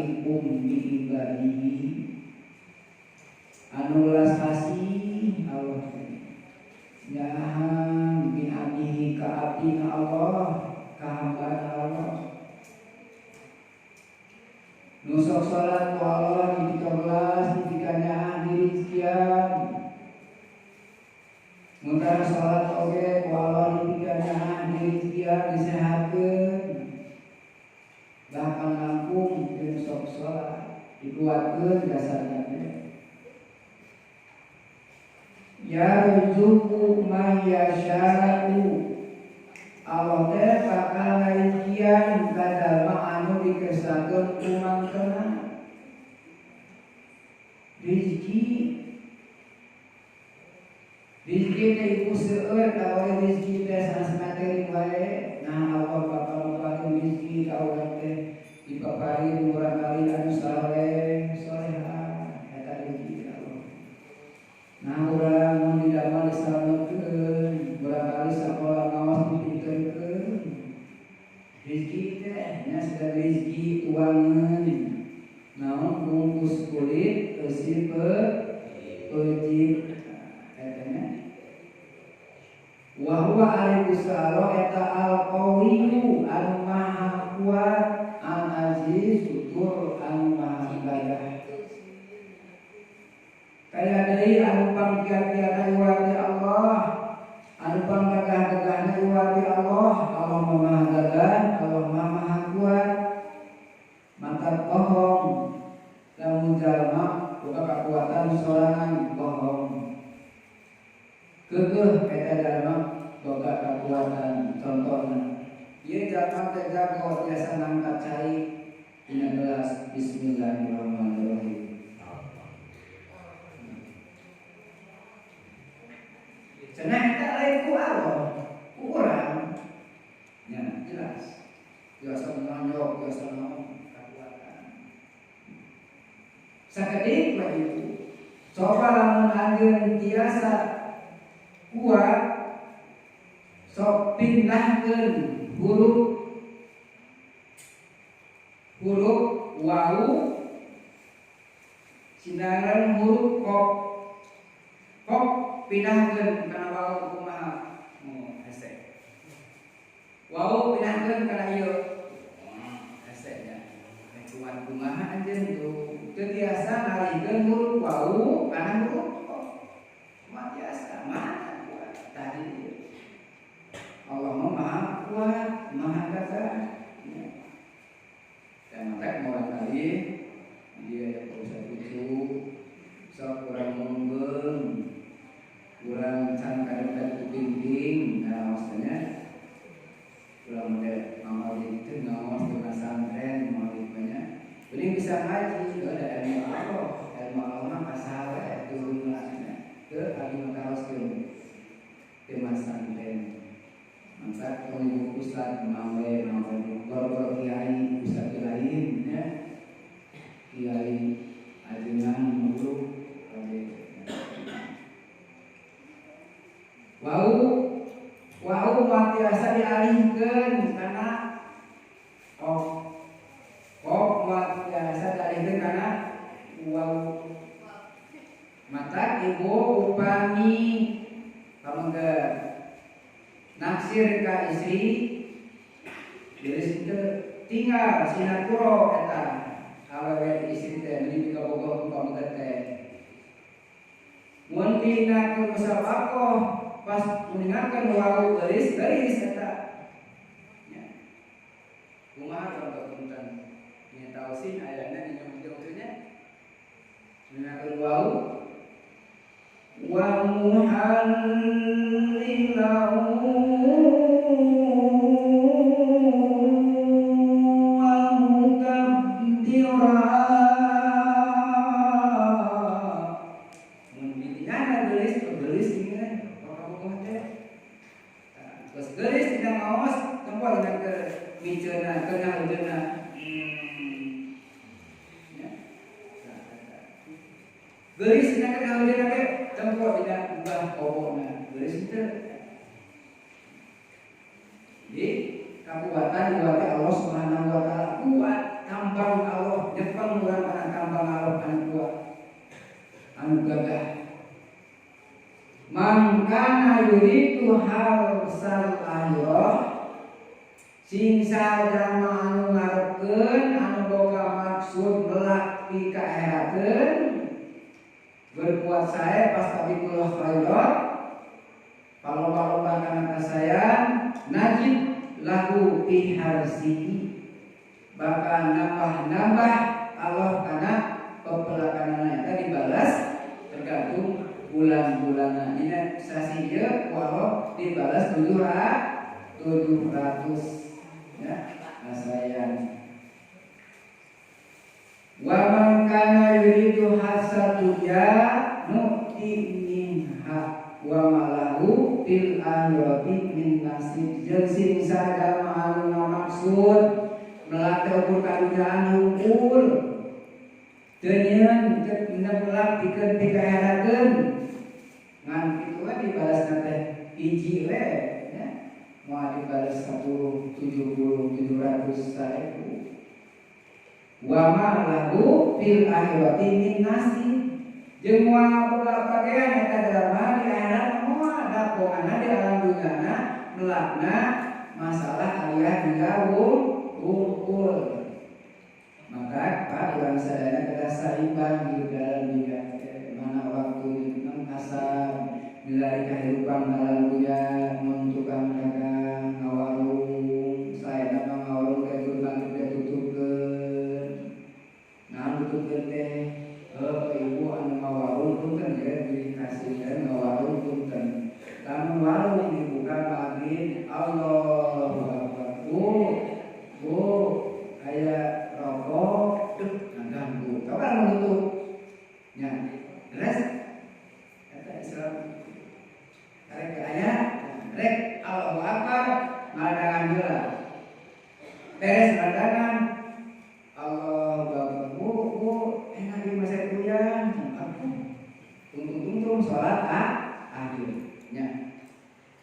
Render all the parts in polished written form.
Rafiqum bi ibadihi anu welas asih Allah nyaahan bi abdihi ka abdina Allah ka hambana Allah nu sok salat ku Allah dipikabelas dipikanyaah dirizkian mun tara salat oge ku Allah dipikanyaah dirizkian disehatkeun bahkan langkung jeung sok salat dikuatkeun dasarna teh yarzuqu man yasha'u Allah teh bakal ngarijian ka jalma anu dikersakeun ku mangkena rezeki rezeki teh ibu seueur ka we rezeki teh sanes materi wae nah Allah bakal mukakeun rezeki ka urang teh dipaparin murah kali anu saleh soleha eta rezeki Allah nah urang mun didamel disalametkeun murah kali sakola ngaos dipinterkeun rezeki teh nya segala rezeki tuangeun naon bungkus kulit eusi peucit eta nya wa huwa ari Gusti Allah eta al-qawiyyu anu maha kuat al-aziz tur anu maha gagah kaya deui anu pangkiat-kiatna iwati Allah anu panggagah-gagahna iwati Allah Allah maha gagah Allah maha kuat mantap bohong lamun jalma boga kakuatan sorangan bohong keukeuh eta jalma boga kakuatan contohna ieu jalma teh jago biasa ngangkat cai dina gelas bismillahirrahmanirrahim cenah eta lain ku Allah ku urang nya jelas biasa nonjok biasa naon kakuatan sakedik we itu coba lamun anjeun tiasa kuat sok pindahkeun huruf huruf wau sinaran huruf kop kop pindahkeun kana wau kumaha oh hese wau pindahkeun kana ieu hese nya kuat kumaha anjeun tuh teu tiasa ngalihkeun huruf wau kana huruf kop mah tiasa maha kuat tadi Allah maha kuat maha gagah ya. Dan maka orang kali dia yang usah cucu sok kurang monggeung kurang can kadang-kadang kuping-ping nah maksudnya kurang model ngamal itu ngawas di pesantren ngamal banyak jadi bisa ngaji itu ada ilmu Allah ilmu Allah mah kasawe turun lah ke abdi mataroskeun ke pesantren maka tong ibu ustad mawe mawe goro-goro kiai ustad lain ya kiai ajengan guru wau wau mah tiasa dialihkeun kana kop kop mah tiasa dialihkeun kana wau mata ibu upami pamengke naksir ka istri jadi tinggal sinakuro eta awewe istri teh meuni kabogoh ku pamengke teh mun dina keur musabaqah pas mendengarkan wau geulis geulis eta nya kumaha contoh punten nya tausin ayana dina maksudnya mendengarkan wau wa muhallilahu wa mukabbira mun ditinggalna geulis geulis ini kabogoh teh geus geulis dina ngaos tempo dina keur miceuna keur ngahujeuna nya geulis dina keur ngahujeuna ge tempo dina ubah obona geulis teh. Jadi kakuatan diwati Allah Subhanahu wa taala kuat tambang Allah nyepak yuridu harsal akhirah sing sajalma anu ngarepkeun anu boga maksud melak pikaerakeun berbuat sae fastabiqul khairat paloba-loba kana kasayan najib lahu fi harsihi bakal nambah-nambah Allah kana pepelakanana eta dibalas tergantung bulan-bulanan. Dina sasi ieu ku Allah dibalas 700 ya kasayan. Wa man kana yuridu hasatunya nu'ti minha wa malahu fil akhirati min nasib. Jeung sing sajalma anu ngamaksud melak teh ukur kadunyaan hungkul teu nyieun teu melak pikeun pikaerakeun ngan kitu we dibalasna teh hiji we nya moal dibalas 10 70 700 1000. Wa ma lahu fil akhirati min nasib jeung moal boga bagean eta jalma di akhirat moal dapongana di alam dunyana melakna masalah aliyah dunya hungkul. Maka Pak urang sadayana kedah saimbang hidup dalam dunia mana waktu mengkasar milari kehidupan dalam dunia mun tukang dagang ngawarung saena mah ngawarung teh gerbang teh tutupkeun. Nah tutupkeun teh ibu anu ngawarung punten ya dikasihkeun ngawarung punten. Lamun warung dibuka maghrib Allahu Akbar. Bu, bu aya rokok duh ngaganggu. Coba lamun tutup. Nya, terus eta Islam. Rek aya, rek Allahu Akbar ngadagan heula. Beres ngadagan Allahu Akbar. Bu, bu, enak ieu mah saya kuliah. Tungtung-tungtung salat akhir. Nya.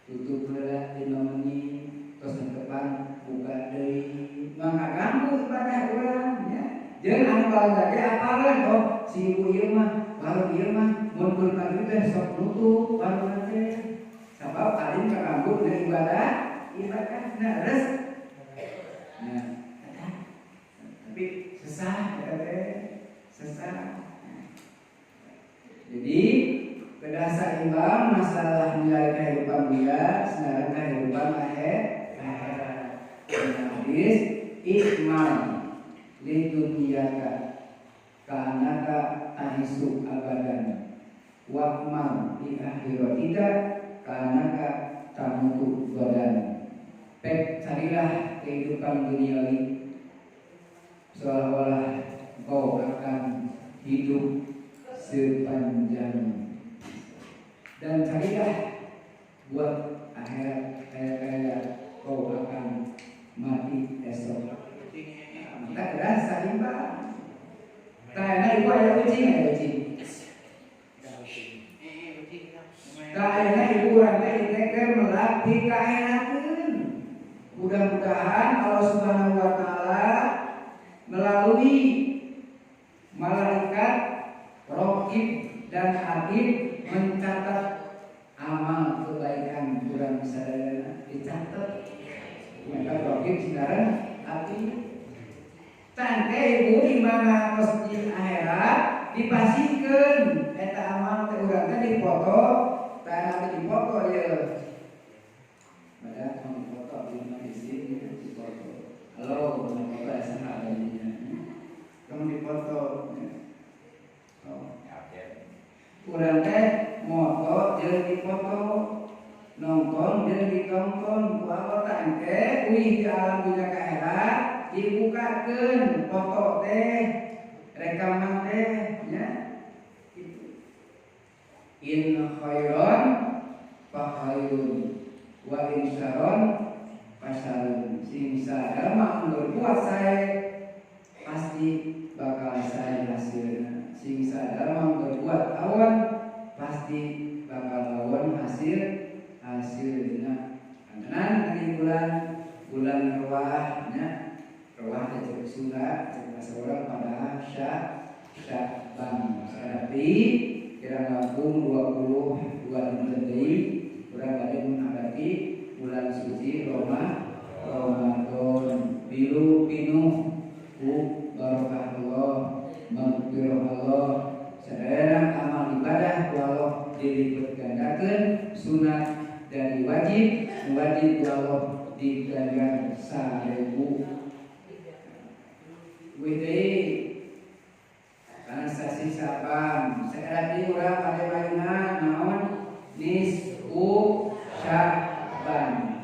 Tutup heula 5 menit terus netepan buka deui. Mangga ganggu ibadah urang nya. Jeung anu balanja ge apaleun oh si ibu ieu mah warung ieu mah mun pun pagi teh sok nutup warung teh. Sabab alim kaganggu dina ibadah ibadah. Nah, terus nah, tapi sesah eta teh sesah. Jadi kedah saimbang masalah nilai kehidupan dunia sedangkan kehidupan akhirat. Hadis ikmal lidunyaka ka'annaka ta'isu abadan wa'mal li akhiratika ka'annaka tamutu gadan. Pek carilah kehidupan duniawi seolah-olah engkau akan hidup sepanjang, dan carilah buat akhirat kayak-kayak kau akan mati esok. Maka kedah saimbang. Kayaknya ibu ada kucing, ada kucing. Kayaknya ibu orang teh teh melatih kaenakeun. Mudah-mudahan Allah Subhanahu wa taala melalui malaikat raqib dan atid mencatat amal kebaikan urang sadayana dicatat. Maka raqib sekarang atid. Tangke ibu di mana masjid akhirat dipasihkeun eta amal teh urang teh dipoto, tah dipoto ieu. Padahal mau dipoto di mana di dipoto. Halo, mau foto ya sama adanya. Kamu dipoto. Oh. Urang teh moto jeung dipoto, nonton jeung ditonton ku Allah tah engke uih di alam dunya ka akhirat dibukakeun foto teh, rekaman teh nya. Gitu. In khairan fa khairun wa in syarran fa syarrun. Sing sajalma berbuat sae pasti bakal sae hasilna. Sing sajalma berbuat awon pasti bakal awon hasilna. Kantenan di bulan bulan ruah nya. Ruah teh cek Sunda, cek bahasa urang pada Sya'ban. Tapi kira langkung 22 dinten deui Urang bade menghadapi bulan suci Ramadan. Bilu pinuh ku barokah Allah, maghfirah Allah. Sadayana amal ibadah ku Allah dilipet gandakeun sunat dari wajib, wajib ku Allah diganjar 1000. Wih deui kana sasi Sa'ban saera deui urang pada mayuna naon nisfu Sya'ban.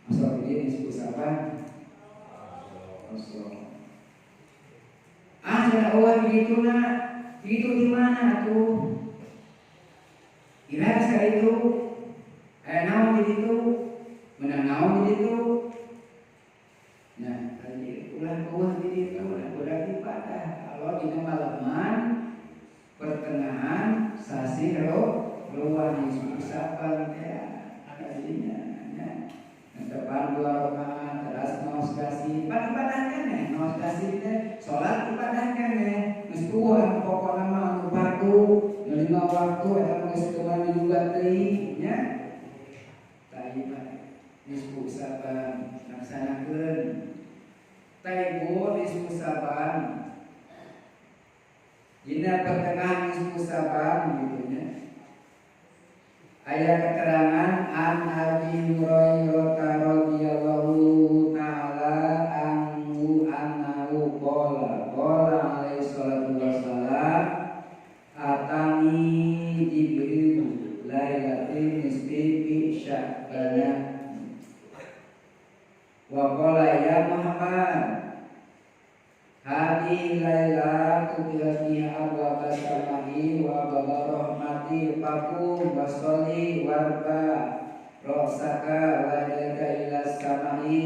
Masuk ieu nisfu Sya'ban. Masuk. Ah cenah eueuh dituna. Itu di mana tuh? Ira sekali itu. Aya naon di ditu? Menang naon di ditu? Nah, ulah eueuh di ditu ulah berarti ibadah. Kalau dina malaman pertengahan sasi ruang nisfu Sya'ban teh kadinya nya. Tepan 2 rakaat teras naos kasih pan ibadah keneh naos kasih teh salat ibadah keneh geus puguh anu pokona mah anu fardu 5 waktu eta mah geus teu diduga teuing nya. Tah ieu mah nisfu Sya'ban laksanakeun. Taibu nisfu Sya'ban dina pertengahan nisfu Sya'ban gitu nya. Aya keterangan an Abi Hurairah radhiyallahu taala anhu annahu qala qala alaihi salatu wassalam atani Jibril lailatin nisfi fi Sya'ban wa qala ya Muhammad hadi lailatu fiha abwaabas samai wa abwaab rahmati faqum wasolli warba ra'saka wa yadayka ila samai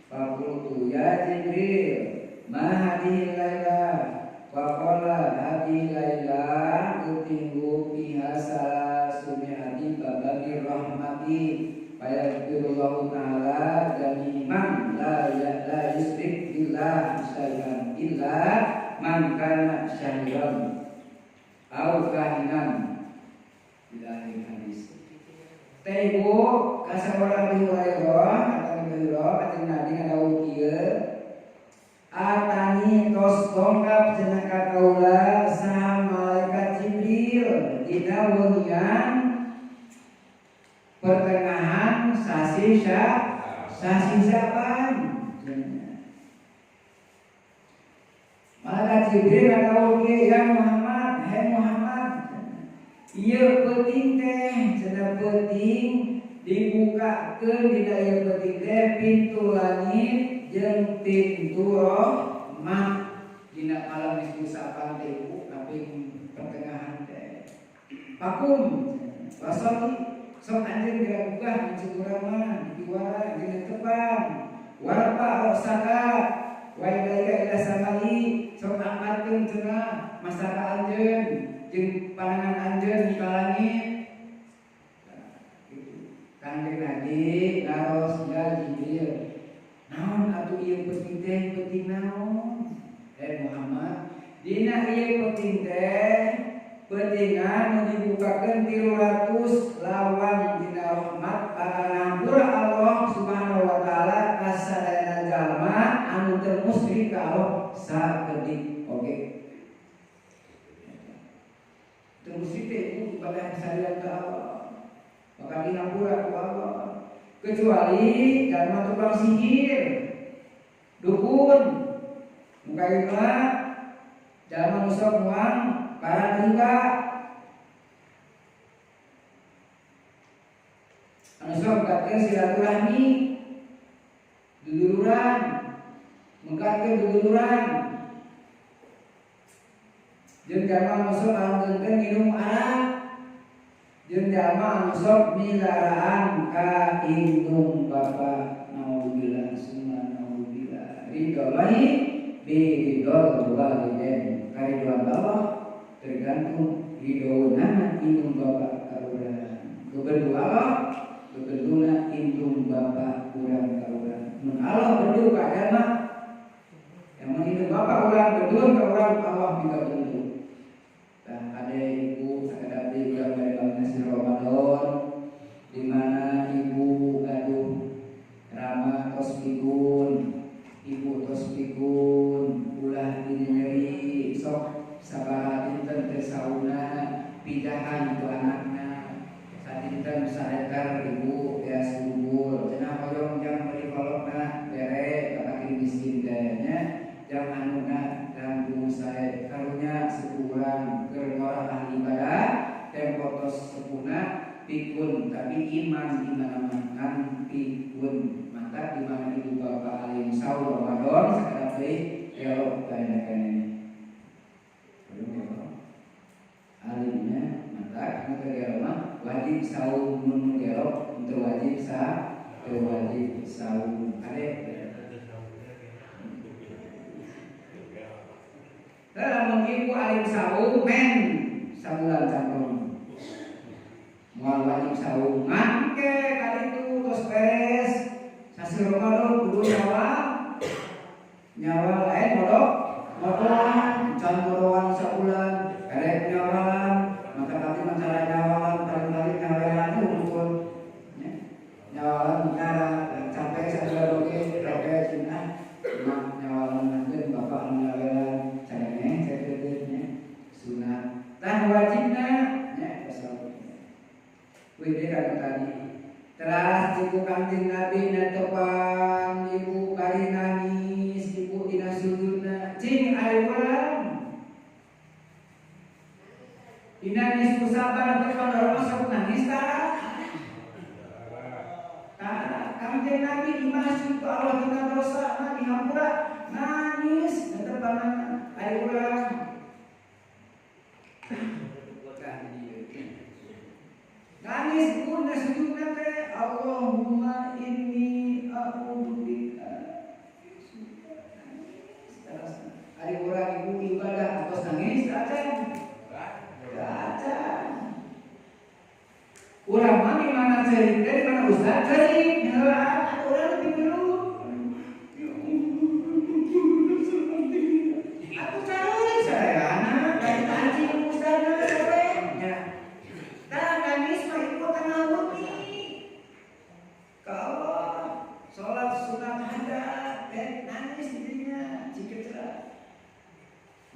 faqultu ya Jibril ma hadhihi laila wa qala hadhihi laila utingu fiha salasumi'ati bababir rahmati fayaghfirullahu ta'ala jami'an la yusrik billah syai'an illa man kana syahiran au kahinan ila akhir hadis. Teh ibu kasaurang Abi Hurairah kata Abi Hurairah kanjeng Nabi ngadawuh kieu atani tos dongkap cenah ka kaula saha malaikat Jibril dina wengian pertengahan sasi Sya'ban. Malaikat Jibril ngadawuh kieu ya Muhammad, hei Muhammad, ieu peuting teh cenah peuting dibukakeun dina ieu peuting teh pintu langit jeung pintu rahmat dina malam nisfu Sya'ban teh ibu kaping pertengahan teh. Pakum wasoli sok anjeun geura gugah mencik urang mah dipiwara anjeun tepan warpa rosaka wa ilaika ila samai sok angkatkeun cenah masaka anjeun jeung pandangan anjeun ka langit. Kanjeng Nabi naros ya Jibril naon atuh ieu peuting teh peuting naon eh Muhammad dina ieu peuting teh peutingan nu dibukakeun 300 lawang dina rahmat bakal ngampura Allah Subhanahu wa taala ka sadayana jalma anu teu musyrik ka Allah sakedik oge. Teu musyrik teh ibadah kesadian ka Allah bakal dihampura ku Allah kecuali jalma tukang sihir dukun muka ieu jalma nu sok muang barang riba anu sok mengkatkeun silaturahmi duduluran mengkatkeun duduluran jeung jalma anu sok langgengkeun minum arak jeung jalma anu sok milaraan ka indung bapa naudzubillah summa naudzubillah ridhollahi bi ridhol walidain karidoan Allah tergantung ridhona indung bapa ka urang kebendu Allah kebenduna indung bapa urang ka urang mun Allah bendu ka jalma yang mun indung bapa urang benduan ka urang Allah mika bendu. Tah ade ibu sakadap deui urang bade bangun pikun ulah diri nyeri sok sabaraha dinten teh sauna pijahan ku anakna sadinten saretar ibu beas bubur cenah hoyong jang meuli kolotna bere ka fakir miskin teh nya jang anuna langkung sae karunya sepuh keur ngorah ahli ibadah dan tos sepuhna pikun tapi iman di mana-mana kan pikun maka di mana ibu bapak alim saum Ramadan sakadap deui elok bae alimnya maka nu teu mah wajib saum mun gelok teu wajib sa teu wajib saum ade. Lamun ibu alim saum men sabulan cangkem moal wajib saum mangke kali itu tos beres sasi Ramadan kudu nyawa nyawa lain modok modoan can modoan sabulan erek nyawalan maka kami macara nyawalan paling-paling nyawalan unggul nyawalan cara capek sabulan oge oge cenah mak nyawalan nanti bapak nyawalan caneh cekeuteutnya sunat tah wajibna nya pasal wede kan tadi teras ibu Kanjeng Nabi natepang ibu bari nangis ibu dina sujudna cing ari urang dina nisfu sabar tepang dorong sok nangis tara tara Kanjeng Nabi di masjid ku Allah dina dosa na dihampura nangis natepang ari urang nangis pun sujudna teh Allahumma inni a'udzubika. Ari urang ibu ibadah atos nangis acan. Acan. Urang mah di mana ceurik teh di mana ustaz ceurik heula urang lebih dulu. Aku ceurik sadayana dari anjing ustazna we nya. Tah nangis mah ibu tengah wengi. Kalau sholat sunat hajat teh nangis di dirinya cikecerah.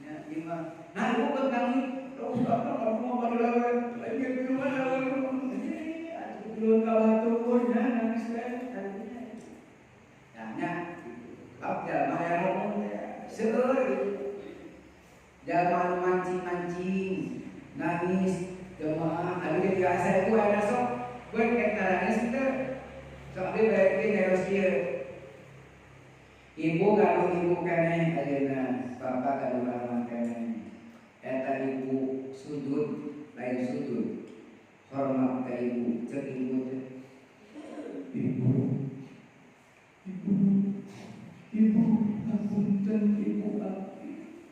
Ya gimana? Nah ibu keur nangis, ustaz mah kamu mau bari lawe, lain ge minuman lawe. Atuh duluan ka batur nya nangis teh. Nah nya bab jalma hayang ngomong teh seueur gitu. Jalma anu mancing-mancing nangis jemaah aduh biasa ibu aya sok gue rek nangis teh sok abdi bade nyarios ieu ibu gaduh ibu keneh ayeuna bapak gaduh anak keneh eta ibu sujud lain sujud hormat ka ibu cek ibu teh ibu ibu ibu hapunten ibu abdi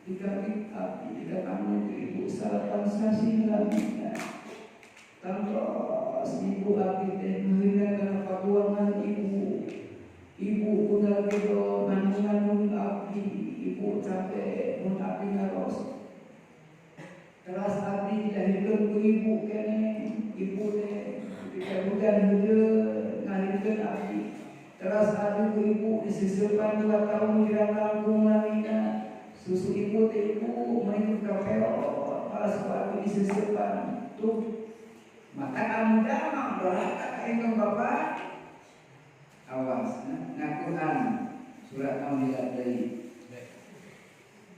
dikabit abdi didatangan ibu salapan sasih lamina tangtos ibu abdi teh ngeunah kana paguangan ibu ibu kudal gedo nanggung abdi ibu capek mun abdi ngaros kelas abdi dilahirkeun ku ibu keneh ibu teh ketika hujan heudeung ngahirkeun abdi teras abdi ku ibu diseusepan 2 tahun dirangkung lamina susu ibu teh ibu main ka peot malas ku abdi diseusepan tuh maka kamu damang doraka ka indung bapak awas nah Quran surat naon dilihat deui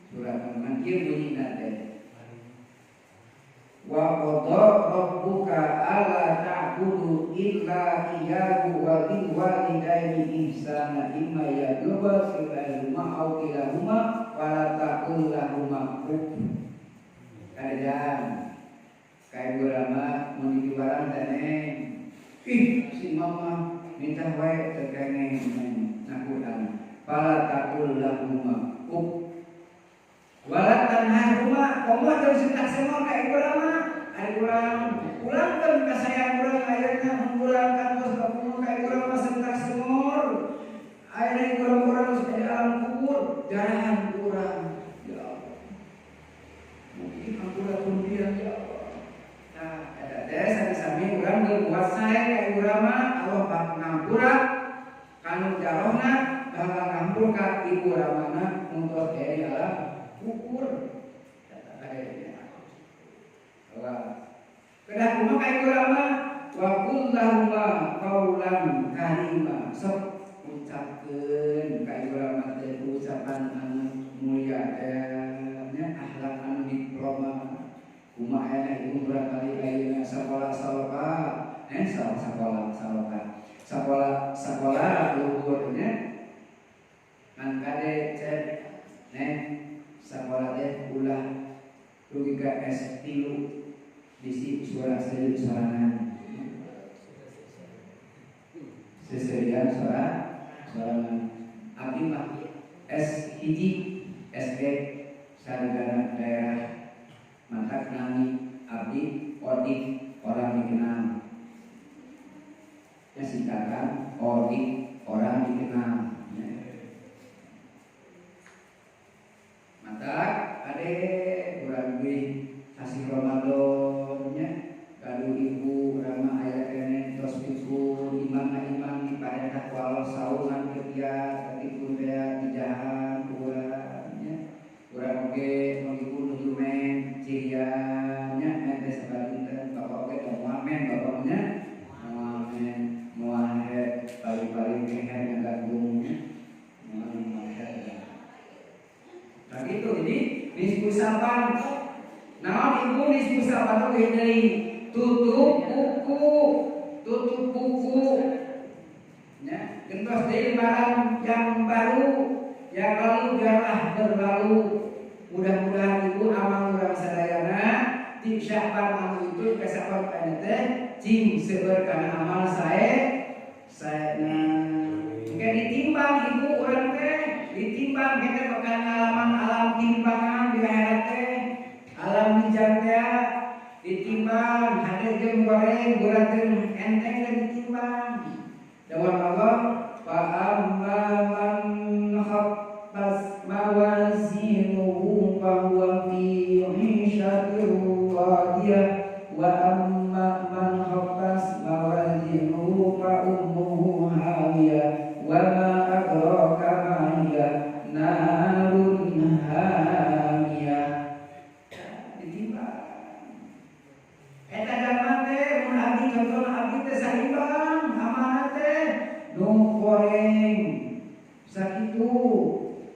surat naon kieu bunyina teh wa qada rabbuka alla ta'budu illa iyyahu wa bil walidaini ihsana imma yablugha indahuma aw kilahuma wa la taqul lahuma uff. Kadang kayak ulama mun di barang teh ih si mama minta wae teu kengeng na Quran fala taqul lahuma uff wala tanharhuma komo jeung sentak semua ka ibu urang mah ari urang ulangkeun ka sayang urang ayeuna mun urang kantos ka ibu urang mah sentak semur ayeuna ibu urang geus di alam kubur jarahan urang ya Allah mungkin hampura pun dia ya Allah. Nah eta teh sami-sami urang berbuat sae ka ibu urang mah Allah bak ngampura kanu jarohna bakal ngampur ka ibu ramana untuk aya di alam kubur. Eta aya. Wah. Kedah kumaha ka ibu rama? Wa qul lahuma qaulan karima. Sok ucapkeun ka ibu rama teh ucapan anu mulia teh nya akhlak anu diploma. Kumaha aya ibu barangkali ayeuna sakola saloka, sakola saloka. Sakola sakola luhur nya. Ngan kade cek neh sakola teh ulah dugi ka S3 bisi suara seuri sorangan. Seserian suara sorangan. Abdi mah S1 SD sarjana daerah mantak nami abdi Odik orang dikenal. Ya singkatan Odik orang dikenal. Ya. Mantak ade kurang lebih kasih Ramadan nya gaduh ibu rama aya keneh tos pikun imam imam diparentah ku Allah saungan kegiat ketikun teh dijahan ku urang nya urang oge nu ibu nuju men cirian nya men teh sabadinten bapak oge teh moal men bapak nya moal men moal head paling-paling keher ngaganggung nya moal head. Nah gitu, jadi nisfu Syaban naon ibu nisfu Syaban teh deui tutup buku nya gentos deui lembaran yang baru yang lalu biarlah berlalu. Mudah-mudahan ibu amal urang sadayana ti Syaban anu itu ka Syaban kana teh cing seueur kana amal sae saena. Engke ditimbang ibu urang teh ditimbang kita bakal ngalaman alam timbangan di akhirat teh alam mizan teh ditimbang hade jeung goreng berat jeung enteng teh ditimbang. Dawuh Allah fa amma man khaffat mawazinuhu fa huwa fi 'ishatin radiyah wa amma man khaffat mawazinuhu fa ummuhu hawiyah wa ma adraka ma hiya narun hamiyah. Ditimbang eta jalma teh mun abdi contohna abdi teh saimbang amanah teh nu goreng sakitu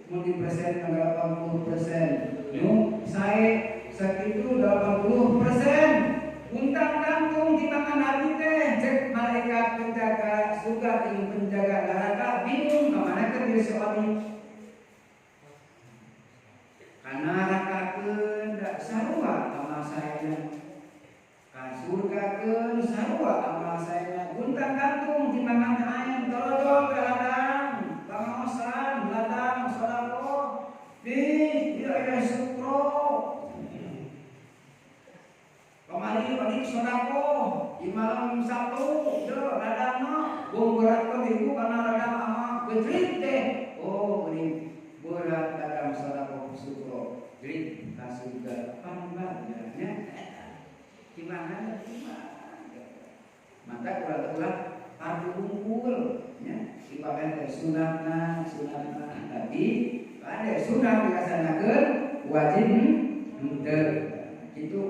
mun di persen 80% nu sae sakitu 80% untang kangkung timbangan abdi teh cek malaikat penjaga surga jeung penjaga neraka bingung ka mana keur diri soal kana nerakakeun da sarua amal saena ka surgakeun sarua amal saena guntang gantung timbangan ayam tolodong ke ladang pangaosan ladang sedekah di ieu aya sukro kamari balik sedekah di malam Sabtu deui ladangna bung beratkeun ibu kana ladang amal geurit teh oh geuning berat ladang sedekah sukro geurit ka surga pan bagyanya timbangan timbang maka ulah-ulah pardu unggul nya timbangan teh sunatna sunatna tapi pada sunat dilaksanakeun wajib henteu kitu.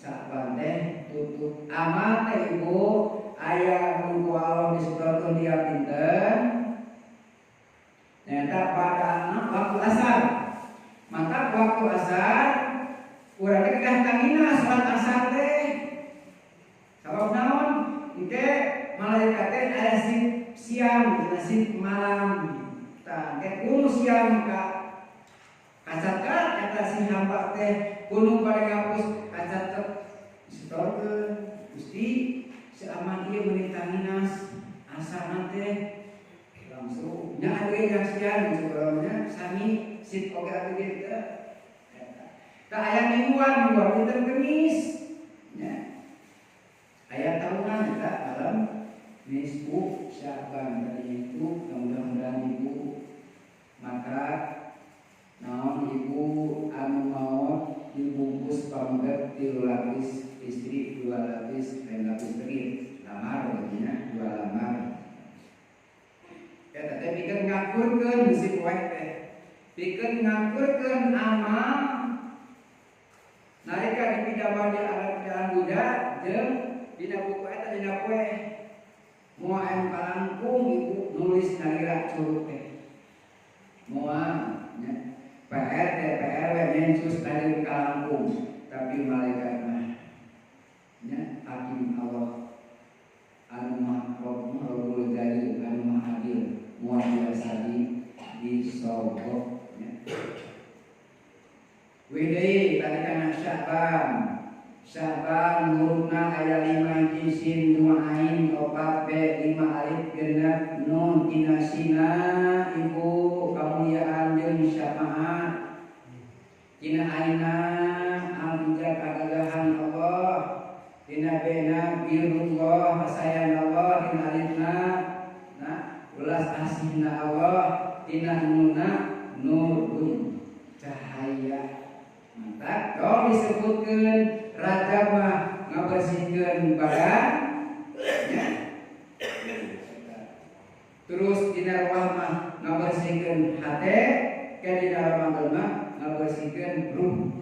Syaban teh tutup amal teh ibu aya nu ku Allah disetorkeun tiap dinten nyaeta pada waktu asar. Maka waktu asar urang teh kedah tangina salat asar teh sabab naon engke malaikat teh aya sip siang jeung sip malam. Tah engke kudu siang ka kacatet eta si hamba teh kudu pada ngapus kacatet disetorkeun Gusti seaman ieu meuni tanginas asarna teh langsung nya anu yang siang sebenarnya sami sip oge abdi ge teh tah aya mingguan mingguan dinten Kemis nya aya tahunan eta malam nisfu Syaban tadi itu mudah-mudahan ibu maka naon ibu anu maot dibungkus pameget 3 lapis istri 2 lapis lain lapis teri lamar baginya 2 lamar eta teh pikeun ngakurkeun si poe teh, pikeun ngakurkeun amal nalika dipidamel di alam dunya jeung dina buku eta dina poe. Moal anu kalangkung ibu nulis nyalira curug teh, moal nya. PRT PRW nyensus tadi kalangkung, tapi malaikat mah nya, hakim Allah anu mah Rabbul Jalil anu maha adil, moal biasa di disogok nya. Widei tadi kana Sya'ban. Sya'ban hurufna aya 5 hiji sin 2 ain 4 b 5 alif genep nun. Tina sina ibu kamuliaan jeung syafaat, tina aina al kagagahan Allah, tina bena birrullah kasayang Allah, tina alifna nah welas asihna Allah, tina nunna nurun cahaya. Mantap, kalau disebutkan Rajab mah ngabersihkeun badan ya. Terus dina Ruwah mah ngabersihkeun hate, ke dina Ramadan mah ngabersihkeun ruh.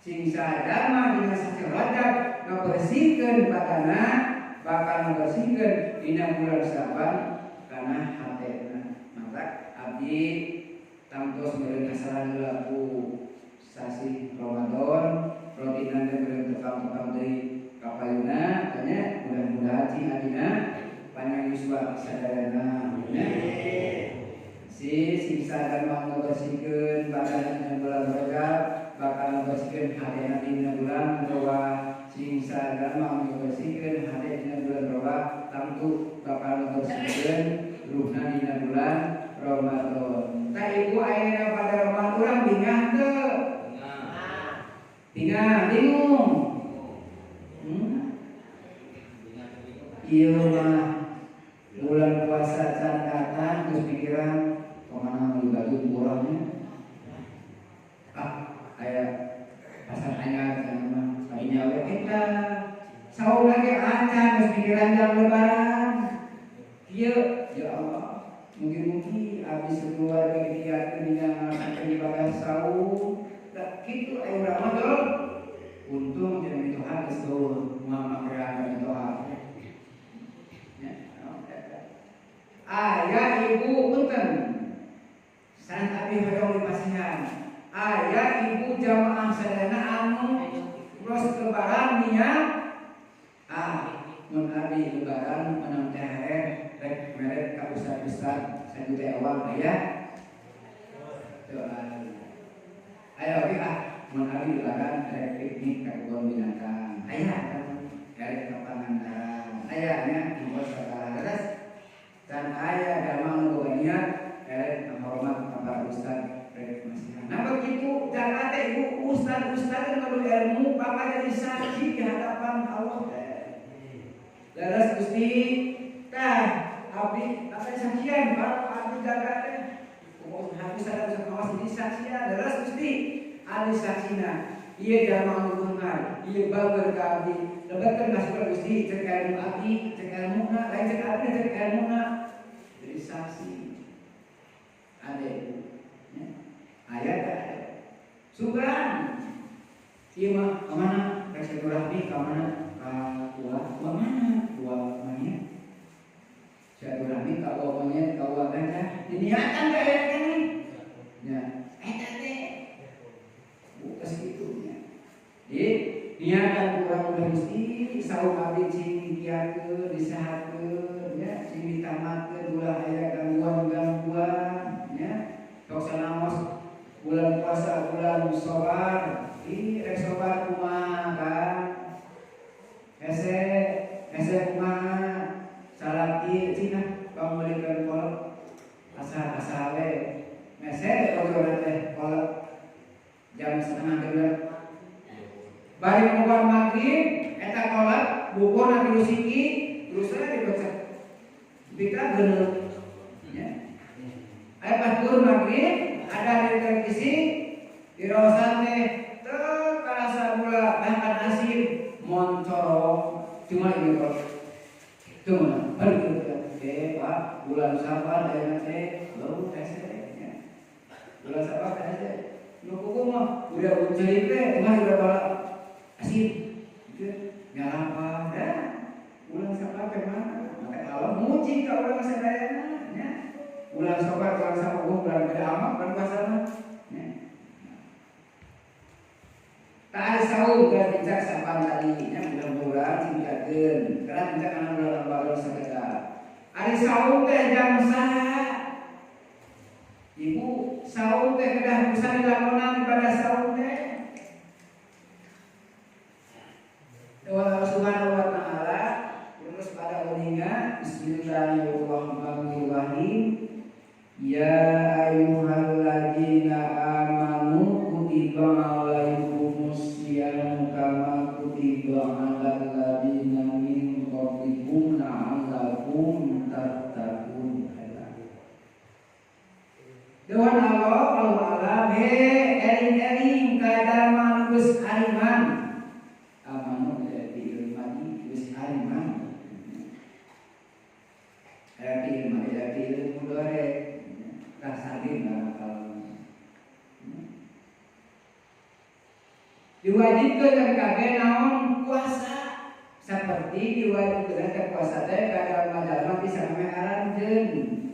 Sing sadama dina sasi Rajab ngabersihkeun badana, bakal ngabersihkeun dina bulan Syaban kana hatena. Mantap, abdi tangtos meureun kasaran heula ku sasi Ramadan, rotinan teh meureun tepang-tepang deui kapayuna tanya. Mudah-mudahan cing adina panjang yuswa sadayana nya. Si siksa dan mau ngabersihkeun badan dina bulan Rajab, bakal ngabersihkeun hatena dina bulan Ruwah. Singsa dan mau ngabersihkeun hate dina bulan Ruwah, tangtu bakal ngabersihkeun ruhna dina bulan Ramadan. Tah ibu, ayeuna pada Ramadan urang bingah teu? Bingah, bingung? Ieu mah bulan puasa can datang geus pikiran kemana beli baju murahnya. Ah, aya pasar anyar cenah mah sakinya we kita. Saum lagi acan geus pikiran jam lebaran. Ieu ya Allah, mungkin-mungkin habis sekeluarga dikiatkeun dina ngalaksanakeun ibadah saum. Da kitu aya urang mah teu. Untung jeung mitoha geus eueuh moal makean ka mitoha. Ya, aya ibu, punten. San abi hoyong dipasihan. Aya ibu jamaah sadayana anu terus lebaran niat, ah, mun abi lebaran menang THR rek mere ka ustad-ustad 1 juta ewang, aya? Aya oge. Ah, mun abi lebaran rek piknik ka kebun binatang, aya? Rek ka Pangandaran, aya nya? Ngumpul sagala leres dan aya jamaah nu boga niat rek hormat ka para ustad, rek masihan. Nah, begitu jangan teh ibu, ustad-ustad kudu ilmu bakal jadi saksi di hadapan Allah teh. Leres Gusti, tah abdi apa saksian Pak, abdi jaga teh. Kumaha ustad ustad awas jadi saksian. Leres Gusti, ahli saksina. Ieu jalma nu beunghar, ieu bager ka abdi. Lebetkeun masuk Gusti cek ilmu abdi, cek ilmuna, lain cek abdi, cek ilmuna. Jadi saksi. Ade ibu. Ya. Aya teh aya. Sugan. Ieu mah ka mana? Rek silaturahmi ka mana? Ka uwa, uwa mana? Uwa monyet. Silaturahmi ka uwa monyet, ka uwa gajah. Diniatan ka aya keneh. Ya, eta teh. Bukan segitu nya. Jadi niatan kurang udah Gusti saum abdi cing dikiatkeun, disehatkeun ya, cing ditamatkeun ulah aya gangguan-gangguan ya. Tok sanaos bulan puasa bulan sabar. Ih, rek sabar kumaha kan? Hese, hese kumaha? Salaki cina pangmeulikeun kolot asa asa we. Mese ojol teh kolot jam 5.30. Bari bubar maghrib eta kolot buburna tilu siki terus saya dibaca. Bika geuneuh. Ya. Aya pas bur maghrib ada di televisi di rawasan teh teu karasa gula bahkan asin moncorong, cuma ini kok. Itu mana? Aduh, eh Pak. Bulan Safar ayeuna teh bau hese nya. Bulan Safar teh hese. Nu kuku mah udah cerik teh mah udah bala asin. Gitu. Nyalapa ya. Bulan Safar teh mah maka Allah muji ka urang sadayana nya. Bulan Safar, bulan Safar, bulan beda amat bulan puasa mah nya. Tak saum geus nincak sapan tadi nya mudah-mudahan singkatkeun karena nincak kana bulan Ramadan sagala. Ari saum teh jam saha? Ibu saum teh kedah bisa dilakonan ibadah saum teh. Allah Subhanahu wa taala terus pada uninga bismillahirrahmanirrahim. Ya ayyuhalladzina amanu kutiba alaikumus siyamu kama kutiba alal ladzina min qablikum la'allakum tattaqun. Dewan Allah Allah alam he eling-eling kadama geus ariman. Amanu di ilmadi geus ariman. Aya di ilmadi aya di ilmu mudore kasarina kalau diwajibkan kabeh naon puasa seperti diwajibkan teh puasa teh ka jalma-jalma bisa namanya aranjeun.